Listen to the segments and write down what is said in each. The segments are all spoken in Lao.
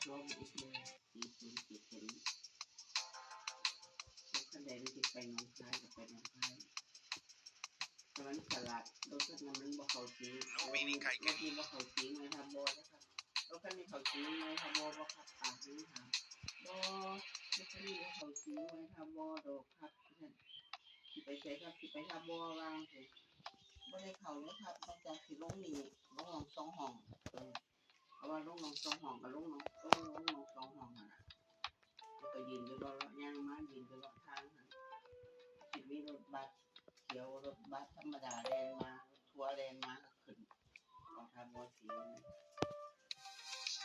ລອງອີກເລີຍ ສີ່ສູນເຈັດເຈັດ ລົດຄັນໃດມັນຊິໄປໜອງຄາຍກໍໄປໜອງຄາຍ ແຕ່ມັນສະຫຼາດ ລົດຄັນນັ້ນມັນບໍ່ເຂົ້າເກນ ລົດນີ້ບໍ່ເຂົ້າເກນ ໄວ້ຖ້າບໍ່ເດີຄັບ ລົດຄັນນີ້ເຂົ້າເກນ ໄວ້ຖ້າບໍ່ ບໍ່ຂັບ ປາກນີ້ຖາມ ບໍ່ ລົດຄັນນີ້ບໍ່ເຂົ້າເກນ ໄວ້ຖ້າບໍ່ດອກຄັບ ຊິໄປໃສຄັບ ຊິໄປທ່າບໍ່ ວ່າຈັ່ງຊີ້ ບໍ່ໄດ້ເຂົ້າເດີຄັບ ນອກຈາກຊິລົງນີ້ ລົງໜອງສອງຫ້ອງ ເອີ ເພາະວ່າລົງໜອງສອງຫ້ອງກໍລົງໜອງ ລົງ ລົງໜອງສອງຫ້ອງຫັ້ນລະ ແລ້ວກໍຢືນຢູ່ເລາະ ເລາະຍ່າງມາ ຢືນຢູ່ເລາະທາງຫັ້ນ ຊິມີລົດບັສຂຽວ ລົດບັສທຳມະດາແລ່ນມາ ລົດທົວແລ່ນມາ ກໍຂຶ້ນ ອອກທ່າບໍ່ສີ ລ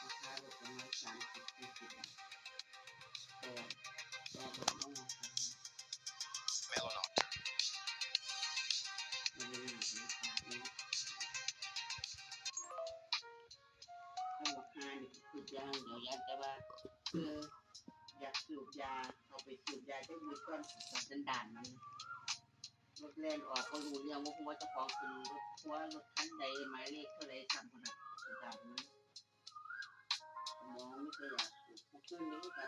າຄາລົດປະມານສາມສິບ ສີ່ສິບ ຕໍ່ ຕໍ່ລົດລົງມາ Mellonaught ມັນເປັນຫຍັງເປັນປາກນີ້ ຄັນວ່າຫານີ້ຄືຢ່າງດຽວ ຢ້ານແຕ່ວ່າ ເອີ ຢາກສູບຢາ ເຂົ້າໄປສູບຢາຈັກເມັດກ່ອນ ສັນດານມັນ ລົດແລ່ນອອກບໍ່ຮູ້ເລື່ອງ ບໍ່ຮູ້ວ່າເຈົ້າຂອງຂຶ້ນລົດທົວ ລົດຄັນໃດ ໝາຍເລກເທົ່າໃດຊ້ຳພຸ້ນນະ ສະຕາມມັນ ໝໍມີແຕ່ຢາກສູບ ມື້ຄືນນີ້ກໍ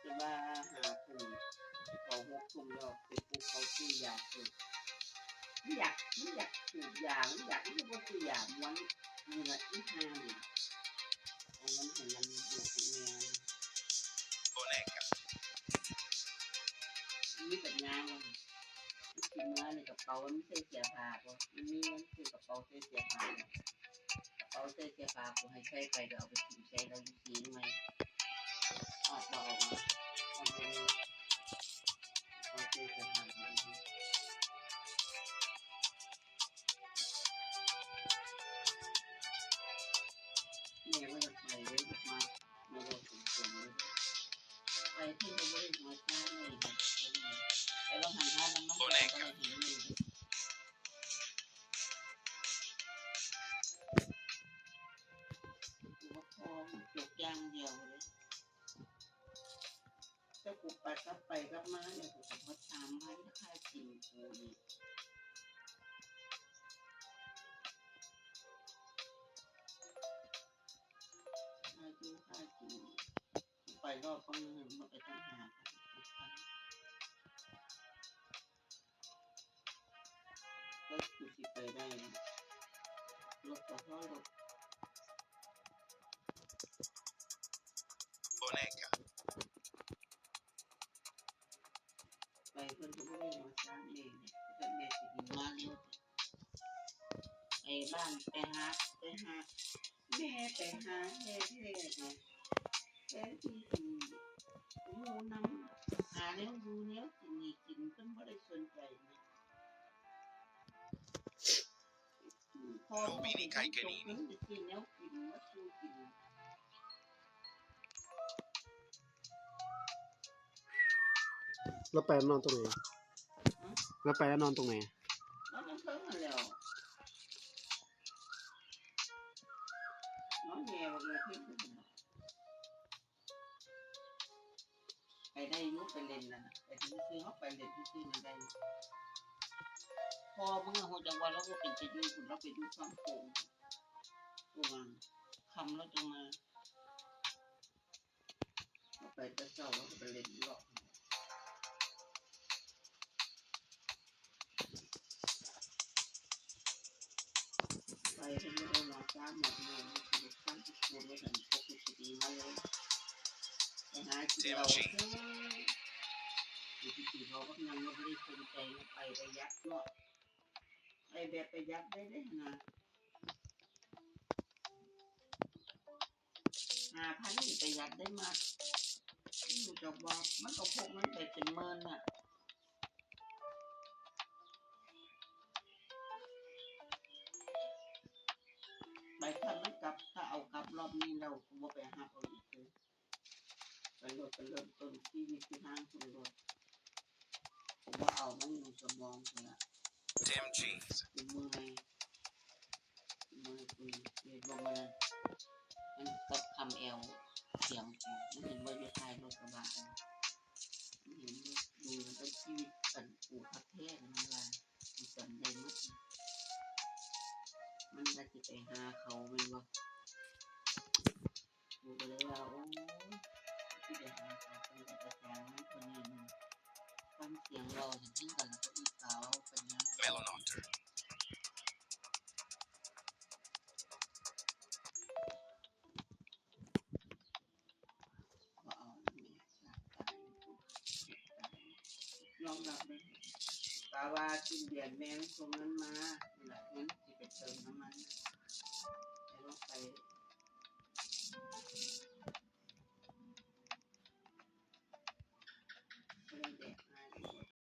ຈະວ່າຫ້າທຸ່ມ ເຂົ້າຫົກທຸ່ມແລ້ວ ໄປປຸກເຂົາຊື້ຢາສູບ ມັນຢາກ ມັນຢາກສູບຢາ ມັນຢາກ ມັນບໍ່ຊື້ຢາ ມ່ວນຢູ່ລະ ອີຫ່ານີ້ ເອົາເງິນໃຫ້ມັນລູກໃຫ້ແມ່ Boneca ມີປັນຍາບໍ່? ມັນຊິເມືອໃນກະເປົາ ມັນໃສ່ເສື້ອຜ້າບໍ່? ມັນມີເງິນຊື້ກະເປົາໃສ່ເສື້ອຜ້າບໍ່? ກະເປົາໃສ່ເສື້ອຜ້າ ກູໃຫ້ໃສ່ໄປ ດຽວເອົາໄປຖິ້ມໃສ່ລາວຢູ່ທີ່ໃໝ່ ອອກບໍ່ອອກມາ ອອກບໍ່ມີ ເອົາໃສ່ເສື້ອຜ້າ ແມ່ບໍ່ຢາກໄປເລີຍ ຢາກມາ ມາເວົ້າສົມຄວນເລີຍ ໄປເພິ່ນກໍບໍ່ໄດ້ຫົວຊາເລີຍ ໄປວ່າຫັ້ນ ທານ້ຳມັນ Boneca ກໍບໍ່ໄດ້ເຫັນເລີຍ ບໍ່ພໍ ຈົກຢ່າງດຽວເລີຍ ແຕ່ກູໄປ ກັບໄປກັບມານີ້ ກູກໍໝົດສາມພັນ ຄ່າກິນກູນີ້ ຄ່າຢູ່ຄ່າກິນ ໄປຮອບບາງມື້ໝົດໄປຕັ້ງຫ້າພັນ ຫົກພັນ ແລ້ວກູຊິໄປໄດ້ ລົດກໍພໍລົດ Boneca ໄປເພິ່ນກໍບໍ່ໄດ້ມາຊາແມ່ ແຕ່ແມ່ຊິມາເລັວ ໄປບ້ານ ໄປຫາ ໄປຫາ ແມ່ໄປຫາແທ້ໆ ແທນທີ່ຊິຢູ່ນຳ ຫາແນວຢູ່ແນວກິນໃຫ້ກິນ ເພິ່ນບໍ່ໄດ້ສົນໃຈນະ ພໍ່ແມ່ໄປຫາຈົກເງິນໄປຊື້ແນວກິນມາສູ່ກິນ. ແລ້ວໄປນອນຕົງໃດ? ຮະ? ແລ້ວໄປແລ້ວນອນຕົງໃດ? ນອນເທິງຫັ້ນແຫຼ້ວ ນອນແຍ່ບັກເອີເທິງພຸ້ນແຫຼ້ວ. ໄປໄດ້ຢູ່ ໄປຫຼິ້ນນະ ໄປຊື່ໆ ເຮົາໄປຫຼິ້ນຊື່ໆ ມັນໄດ້ຢູ່. ພໍ່ມຶງຮູ້ຈັກວ່າລາວບໍ່ເປັນຕາຢູ່ພຸ້ນ ລາວໄປຢູ່ຝັ່ງໂຂງ ປະມານຄ່ຳລາວຈຶ່ງມາ. ເຮົາໄປແຕ່ເຊົ້າ ເຮົາກໍໄປຫຼິ້ນເລາະ ໄປເພິ່ນບໍ່ໄດ້ມາຈ້າງມາເມືອງ ເພິ່ນໄປຟັງທີ່ໂພດວ່າຊັ້ນ ປົກກະຕິມາເລີຍ ໄປຫາກິນເຫຼົ້າເຊີຍ ຢູ່ທີ່ກິນເຂົາກັບຫຍັງ ບໍ່ໄດ້ສົນໃຈ ໄປປະຢັດເນາະ ໄປແບບປະຢັດໄດ້ເດ້ຫັ້ນນະ. ຫ້າພັນນີ້ປະຢັດໄດ້ມາກ ຮູ້ຈັກບໍ່ ມັນກໍພົກເງິນໄປເປັນໝື່ນນະ ໄປ ຖ້າມັນກັບ ຖ້າເອົາກັບລອບນີ້ແລ້ວ ບໍ່ໄປຮັບເອົາອີກເລີຍ. ໄປໂລດ ໄປເລີ່ມຕົ້ນຊີວິດທີ່ທາງພຸ້ນໂລດ ບໍ່ເອົາມາຢູ່ສະໝອງພຸ້ນລະ ກູເມື່ອຍ ກູເມື່ອຍ ກູເຮັດບໍ່ ມື້ນັ້ນ ມັນກັບຄຳແອວສຽງກູ ມຶງເຫັນບໍ່ ຢູ່ທ້າຍລົດກະບະຫັ້ນ ມຶງເຫັນບໍ່ ຢູ່ນຳກັນຊີວິດ ອັນ ກູຄັກແທ້ ມັນວ່າ ກູຈຳໄດ້ໝົດ ມັນວ່າຊິໄປຫາເຂົາແມ່ນບໍ່? ກໍເລີຍວ່າ ໂອ້ຍ ຊິໄດ້ຫາສາວເປັນເອກະສານຄົນນີ້ນະ ຟັງສຽງເວົ້າຫັ້ນ ເຖິງກັນກໍອີສາວເປັນຫຍັງ Melon Hunter ບໍ່ເອົາແມ່ ລອງລັບເບິ່ງ ປາວ່າສິ້ນເດືອນແມ່ມັນສົ່ງເງິນມາ ນີ້ລະ ເງິນຊິໄປເຕີມ